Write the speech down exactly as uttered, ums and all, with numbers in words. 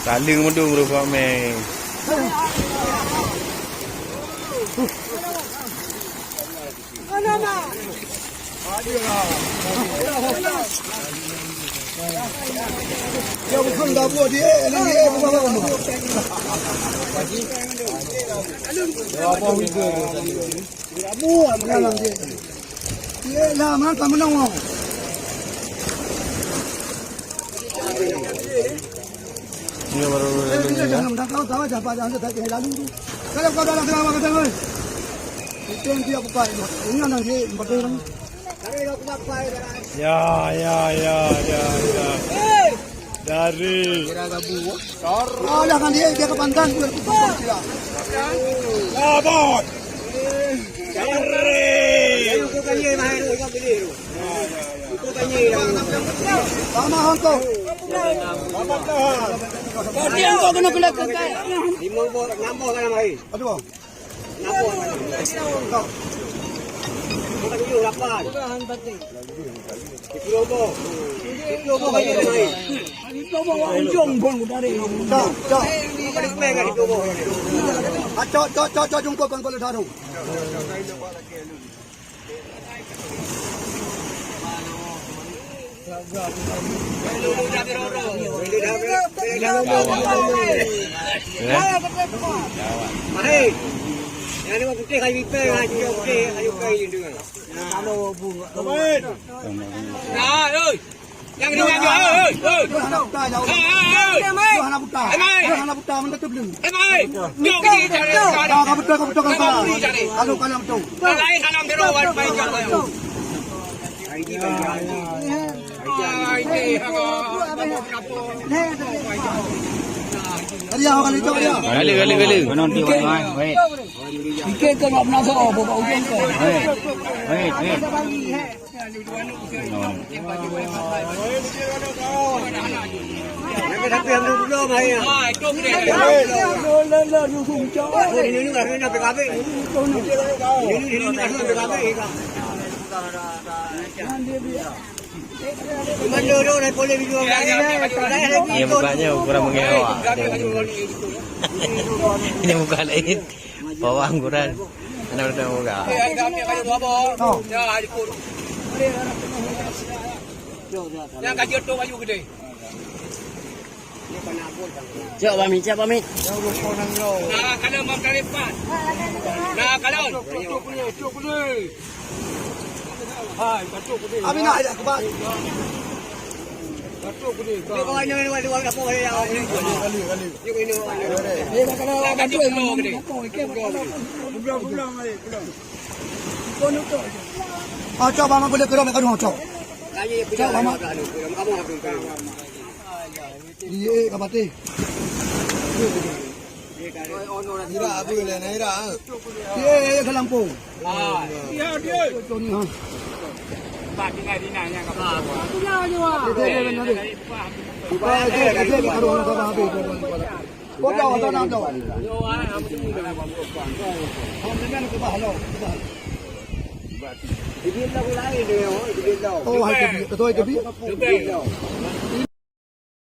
Saling mudung rupa meh. Ini baru lalu ni, ya. Ya, ya, ya, ya, ya. Dari. Alah, kan dia, dia ke pantan, dia ke pantan, dia. Labot. Dari. Sama hantu. Tapi engkau kena kena kekai. Lima boh, enam boh kan, Mai? Aduh. Enam boh. Bukan tujuh, lapan. Sepuluh boh. Sepuluh boh kan, Mai? Sepuluh boh, ujung pun dari. Cok, cok. Bukan di peng kan, sepuluh boh. Ah, cok, cok, cok, cok, jungkut kan, kalau dah tu. Mahir. Yang ni putih kayu ipek, kayu putih, kayu kayu tu. Nah, oi. Yang ni, yang ni, oi, oi, oi. Hana buta, jauh. Hai, hai, hai. Hana buta. Hai, hai. Hana buta, mantap tu belum. Hai, hai. Jom, jom, jom, jom. Ka betul, ka betul, ka betul. Kalau, kalau betul. Kalau lain, kalau betul, wan, wan, wan. Kali, kali, kali. Kali, kali, kali. Mana nanti, wan, wan. Wait. Fikir ke nak menasa, oh, bawa ujung ke? Wait. Wait, wait. Ini mukanya kurang mengelak. Ini muka lain. Bawang kurang. Anak muda muka. Yang kaji oto kayu gede. Cok, Bami, cok, Bami. Nah, kalau mau tarifan. Nah, kalau. Cok, cok, cok, cok. Hai, cok, cok. Abi nak ajak kebas. Cok, cok. Dia bawa nyoe, dia bawa, dia bawa, dia bawa. Kali, kali, kali. Dia kena, dia kena. Ah, cok, Bami boleh turun, kena cok. Cok, Bami. Iya, ka patéh. Ira, apa le, Ira? Iya, iya, ke Lampung. Ah, dia, dia. Tony, ha. Pak, tinggal di nanya ke apa? Dia, dia, dia, dia. Supaya dia, dia, dia, dia, dia, dia. Kau tahu, tahu, tahu. Oh, hai, kebi-, betul, hai, kebi-.